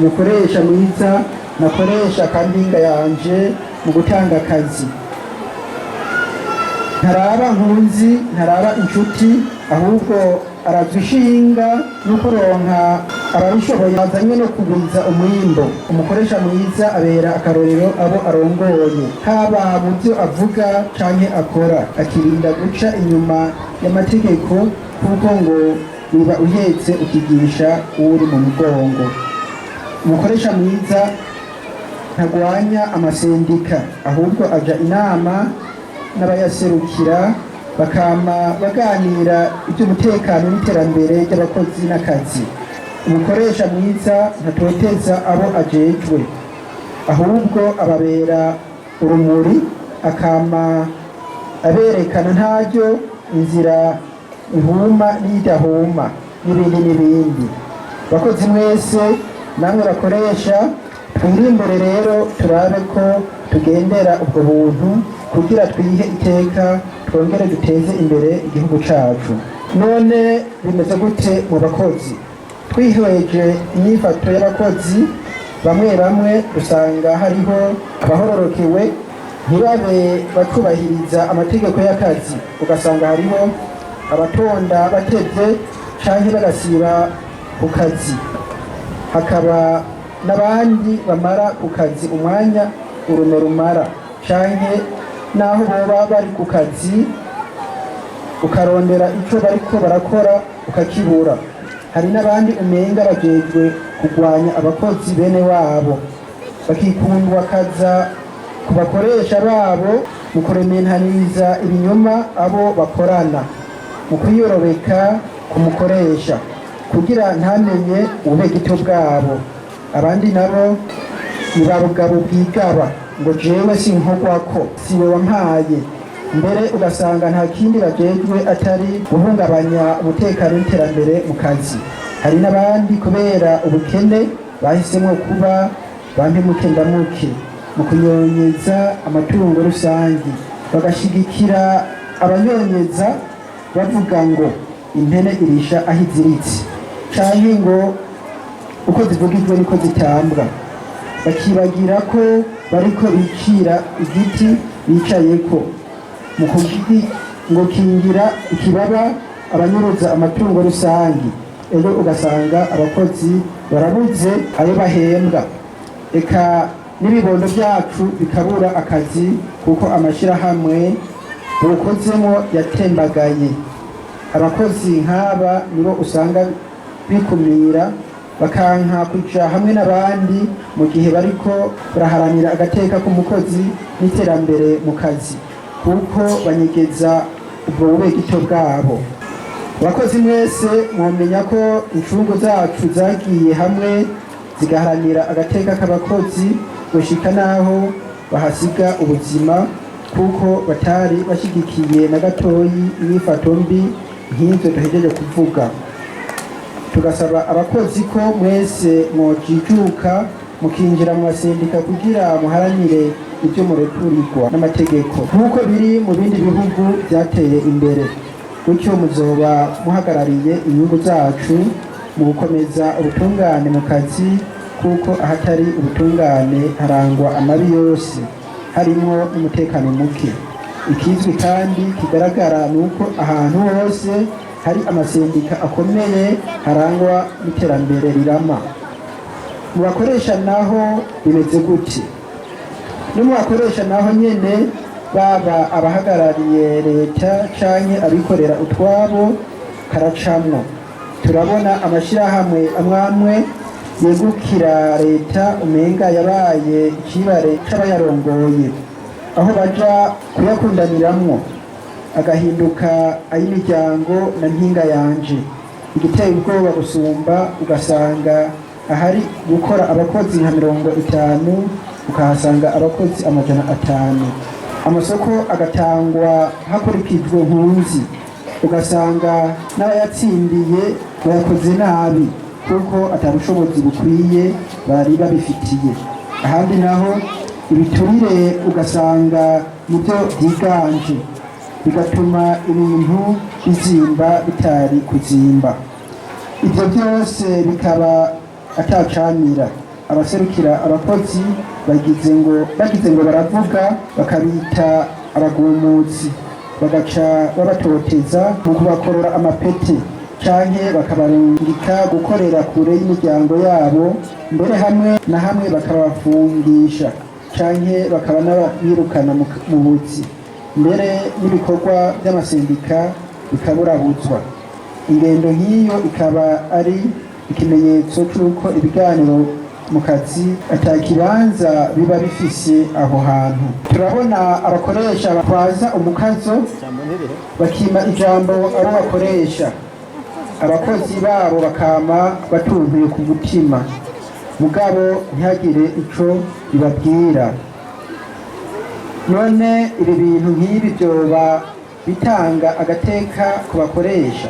Umukoresha mwiza nakoresha kandinga yanje mu gutanga akazi, ntaraba nkunzi, ntaraba inshuti, ahubwo arazwa ishinga no kuronka ababishoboye bazanywe no kugwiza umwimbo. Umukoresha mwiza abera akarorero abo arongoye, haba mu byo avuga canke akora, akirinda guca inyuma y'amategeko, kuko ngo wiba uhetse ukigisha uwuri mu mugongo. Umukoresha mwiza ntagwanya amasendika, ahubwo aja inama n'abayaserukira, bakama baganira iby'umutekano n'iterambere ry'abakozi n'akazi. Umukoresha mwiza ntatoteza abo ajejwe, ahubwo ababera urumuri, akama aberekana ntaryo inzira ihuma n'idahuma, n'ibindi n'ibindi. Bakozi mwese namwe bakoresha, twirimbure rero, turabe ko tugendera ubwo buntu kugira twihe iteka, twongere duteze imbere igihugu cacu. None bimeze gute mu bakozi? Twihweje inyifato y'abakozi bamwe bamwe, usanga hariho abahororokewe ntibabe batubahiriza amategeko y'akazi, ugasanga hariho abatonda batevye canke bagasiba ku kazi, hakaba n'abandi bamara ku kazi umwanya urume rumara, canke n'aho boba bari ku kazi ukarondera ico bariko barakora ukakibura. Hari n'abandi umenga bajejwe kugwanya abakozi bene wabo, bakikundwa kaza ku bakoresha babo mu kurementaniriza ibinyoma abo bakorana, mu kwiyorobeka ku mukoresha kugira ntamenye ububegito bwabo. Abandi nabo ni ba bugabo bwigaba ngo jewe sinkogwako, siwe wampaye. Mbere ugasanga nta kindi bajejwe atari guhungabanya umutekano n'iterambere mu kazi. Hari n'abandi kubera ubukene bahisemwo kuba ba mpemuke ndamuke mu kunyonyeza amatungo rusangi, bagashigikira abanyonyeza, bavuga ngo impene irisha aho iziritse, canke ngo uko zivugijwe niko zitambwa, bakibagira ko bariko bicira igiti bicayeko mu ngo kingira ikibaba abanyuruza amatungo rusangi. Ejo ugasanga abakozi barabuze ayo bahembwa, eka n'ibibondo byacu bikabura akazi kuko amashyirahamwe bukozemo yatembagaye. Abakozi nk'aba nibo usanga bikumira, bakanka kuja hamwe n'abandi mu gihe bariko baraharanira agateka k'umukozi n'iterambere mu kazi, kuko banyegeza ubwo bubegito bwabo. Abakozi mwese mwomenya ko incungu zacu zagiye hamwe zigaharanira agateka k'abakozi gushika n'aho bahasiga ubuzima, kuko batari bashigikiye na gatoyi inyifato mbi nk'izo duhejeje kuvuga. Tugasaba abakozi ko mwese mwojijuka, mukinjira mu masendika kugira muharanire ibyo murekurirwa n'amategeko, nk'uko biri mu bindi bihugu byateye imbere. Gutyo muzoba muhagarariye inyungu zacu mu gukomeza ubutungane mu kazi, kuko ahatari ubutungane harangwa amabi yose, harimwo n'umutekano muke. Ikizwi kandi kigaragara ni uko ahantu hose hari amasendika akomeye harangwa n'iterambere rirama. Mu bakoresha naho bimeze gute? No mu bakoresha naho nyene, baba abahagarariye leta canke abikorera utwabo, karacamwo. Turabona amashirahamwe amwamwe yegukira leta umenga yabaye icibare c'abayarongoye, aho baja kuyakundaniramwo agahinduka ay'imiryango na mpinga yanje. Igiteye ubwoba gusumba, ugasanga ahari gukora abakozi nka 50 ukahasanga abakozi 500. Amasoko agatangwa hakurikijwe nkunzi, ugasanga n'abayatsindiye bayakoze nabi kuko atabushobozi bukwiye bari babifitiye. Ahandi naho ibiturire ugasanga nibyo byiganje, bigatuma ibintu bizimba bitari kuzimba. Ibyo byose bikaba atacamira. Abaserukira abakozi bagize ngo baravuga, bakabita abagumutsi, bagaca babatoteza mu kubakorora amapete canke bakabarungika gukorera kure y'imiryango yabo, mbere hamwe na hamwe bakabafungisha canke bakaba n'abirukana mu buzi, mbere n'ibikorwa by'amasendika bikaburabuzwa. Ingendo nk'iyo ikaba ari ikimenyetso c'uko ibiganiro mu kazi ata kibanza biba bifise aho hantu. Turabona abakoresha batwaza umukazo, bakima ijambo abo bakoresha, abakozi babo bakama batuntuye ku mutima, mugabo ntihagire ico bibabwira. None ibi bintu nk'ibi byoba bitanga agateka ku bakoresha?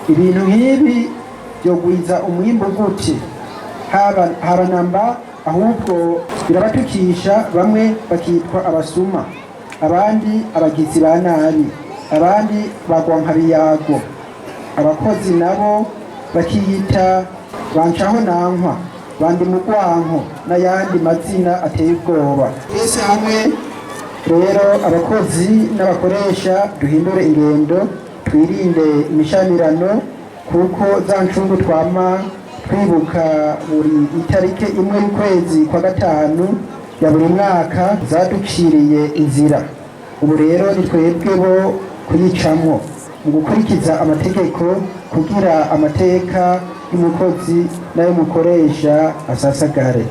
Ibintu nk'ibi byogwiza umwimbu gute? Haba namba, ahubwo birabatukisha, bamwe bakitwa abasuma, abandi abagizi ba nabi, abandi bagwankabiyago, abakozi nabo bakiyita bancaho nankwa, bandi mugwanko n'ayandi mazina ateye ubwoba. Twese hamwe rero, abakozi n'abakoresha, duhindure ingendo, twirinde imishamirano, kuko za ncungu twama twibuka buri itariki 1 y'ukwezi kwa gatanu ya buri mwaka zaduciriye inzira. Ubu rero ni twebwe bo kuyicamwo mu gukurikiza amategeko, kugira amateka y'umukozi n'ay'umukoresha asasagare.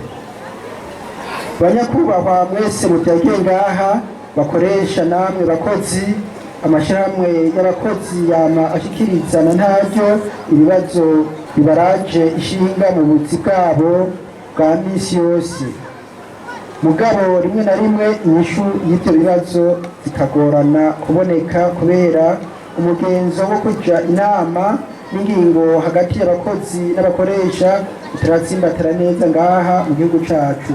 Banyakubahwa mwese muvyagiye ngaha, bakoresha namwe bakozi, amashirahamwe y'abakozi yama ashikiriza na ntaryo ibibazo bibaraje ishinga mu buzi bwabo bwa misi yose, mugabo rimwe na rimwe inyishu y'ivyo bibazo zikagorana kuboneka kubera umugenzo wo kuja inama n'ingingo hagati y'abakozi n'abakoresha utaratsimbatara neza ngaha mu gihugu cacu.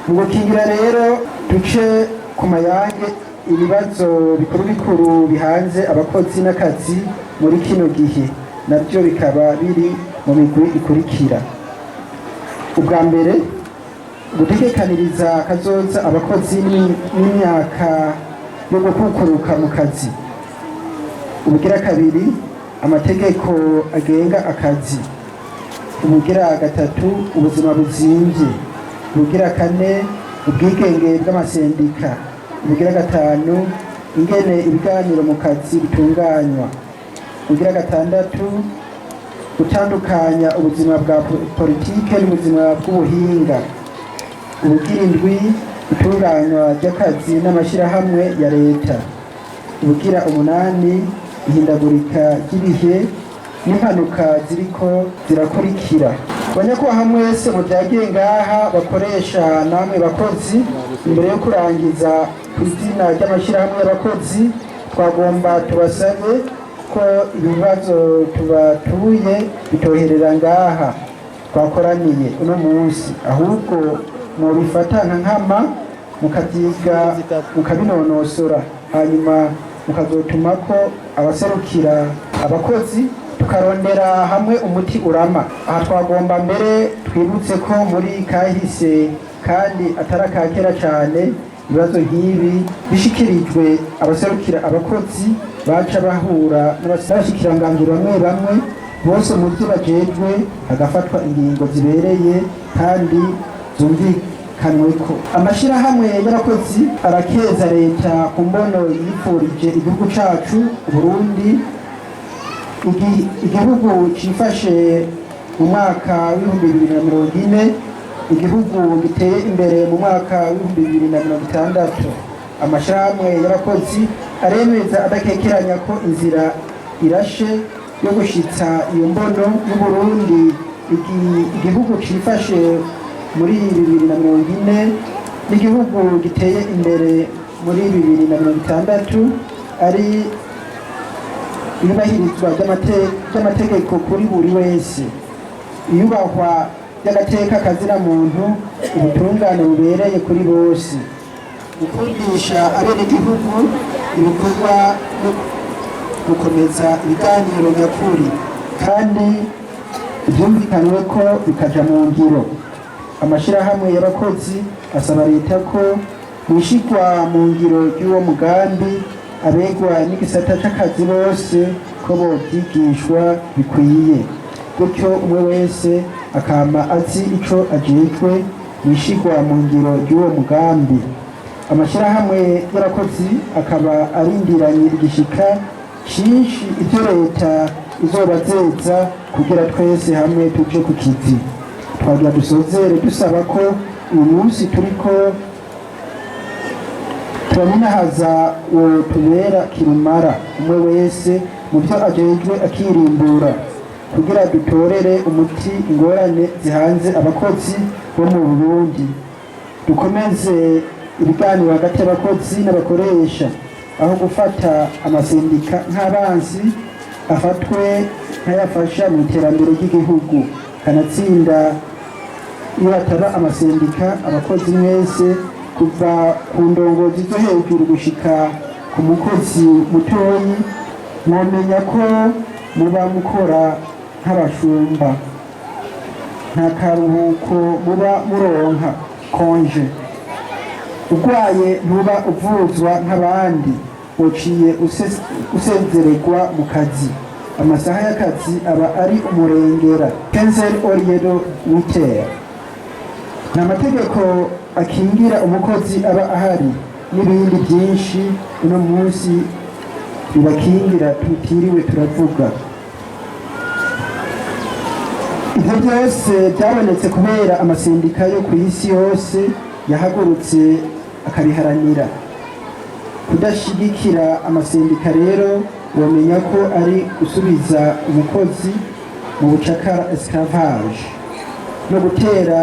Mu gukingira rero, duce ku mayange ibibazo bikuru bikuru bihanze abakozi n'akazi muri kino gihe, nabyo bikaba biri mu migwi ikurikira: Ubwa mbere, gutegekaniriza kazoza abakozi n'imyaka yo gukukuruka mu kazi; ubugira kabiri, amategeko agenga akazi; ubugira gatatu, ubuzima buzimvye; ubugira kane, ubwigenge bw'amasendika; ubugira gatanu, ingene ibiganiro mu kazi bitunganywa; ubugira gatandatu, gutandukanya ubuzima bwa politike n'ubuzima bw'ubuhinga; ubugira indwi, itunganywa ry'akazi n'amashyirahamwe ya leta; ubugira umunani, ihindagurika ry'ibihe n'impanuka ziriko zirakurikira. Banyakubahwa mwese muvyagiye ngaha, bakoresha namwe bakozi, imbere yo kurangiza, ku izina ry'amashyirahamwe y'abakozi twagomba tubasabe ko ibibazo tubatuye bitoherera ngaha twakoraniye uno munsi, ahubwo mubifata nka nkama, mukabyiga, mukabinonosora, hanyuma mukazotuma ko abaserukira abakozi, tukarondera hamwe umuti urama. Aha twagomba mbere twibutse ko muri kahise, kandi atari akakera cyane, ibibazo nk'ibi bishikirijwe abaserukira abakozi, baca bahura n'abashikiranganji bamwe bamwe bose mu byo bajejwe, hagafatwa ingingo zibereye kandi zumvikanweko. Amashirahamwe y'abakozi arakeza leta ku mbono yifurije igihugu cacu Burundi, igihugu cifashe mu mwaka w'2040, igihugu giteye imbere mu mwaka w'2060. Amashirahamwe y'abakozi aremeza adakekeranya ko inzira irashe yo gushitsa iyo mbono y'Uburundi, igihugu cifashe muri 2040 n'igihugu giteye imbere muri 2060, ari iyubahirizwa ry'amategeko kuri buri wese, iyubahwa ry'agateka kazina muntu, ubutungane bubereye kuri bose, gukundisha abenegihugu ibikorwa no gukomeza ibiganiro nyakuri kandi ibyumvikanywe ko bikaja mu ngiro. Amashirahamwe y'abakozi asaba leta ko mwishigwa mu ngiro ry'uwo mugambi abegwa n'igisata c'akazi bose ko bovyigishwa bikwiye, gutyo umwe wese akama azi ico ajejwe mwishigwa mu ngiro ry'uwo mugambi. Amashirahamwe y'abakozi akaba arindiranye igishika cinshi ivyo leta izobazeza kugira twese hamwe tuje ku kivi. Twagira dusozere dusaba ko uyu munsi turiko turaminahaza uwo tubera kirumara, umwe wese mu byo ajejwe akirimbura kugira dutorere umuti ingorane zihanze abakozi bo mu Burundi. Dukomeze ibiganiro hagati y'abakozi n'abakoresha, aho gufata amasendika nk'abansi, afatwe nk'ayafasha mu iterambere ry'igihugu. Kanatsinda iyo hataba amasendika, abakozi mwese kuva ku ndongozi zo hejuru gushika ku mukozi mutoyi, mwomenya ko muba mukora nk'abashumba, nta karuhuko muba muronka, congé. Urwaye ntuba uvuzwa nk'abandi, uciye usezererwa mu kazi. Amasaha y'akazi aba ari umurengera, 15 au lieu de 8 heures. Nta mategeko akingira umukozi aba ahari, n'ibindi byinshi uno munsi bibakingira tutiriwe turavuga. Ibyo byose byabonetse kubera amasendika yo ku isi yose yahagurutse akabiharanira. Kudashigikira amasendika rero, wamenya ko ari gusubiza umukozi mu bucakara, esclavage, no gutera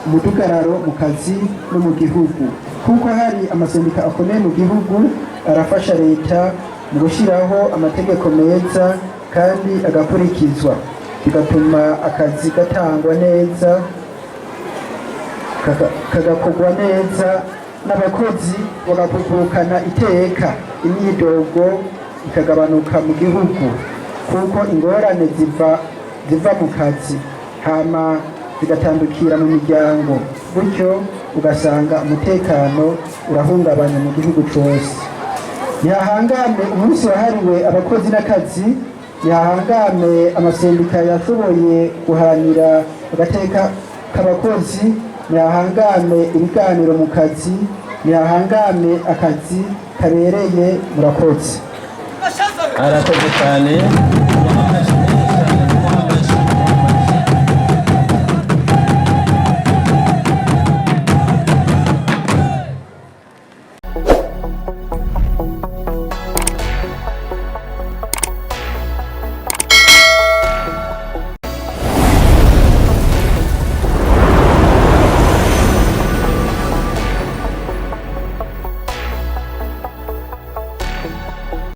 umudugararo mu kazi no mu gihugu, kuko hari amasendika akomeye mu gihugu arafasha leta mu gushyiraho amategeko meza kandi agakurikizwa, bigatuma akazi gatangwa neza, kagakorwa neza, n'abakozi bagakukurukana iteka, imyidogo ikagabanuka mu gihugu, kuko ingorane ziva mu kazi hama zigatandukira mu miryango, gutyo ugasanga umutekano urahungabanya mu gihugu cose. Nihahangame umunsi wahariwe abakozi n'akazi, nihahangame amasendika yashoboye guharanira agateka k'abakozi, nihahangame ibiganiro mu kazi, nihahangame akazi kabereye. Murakoze. Arakoze cyane.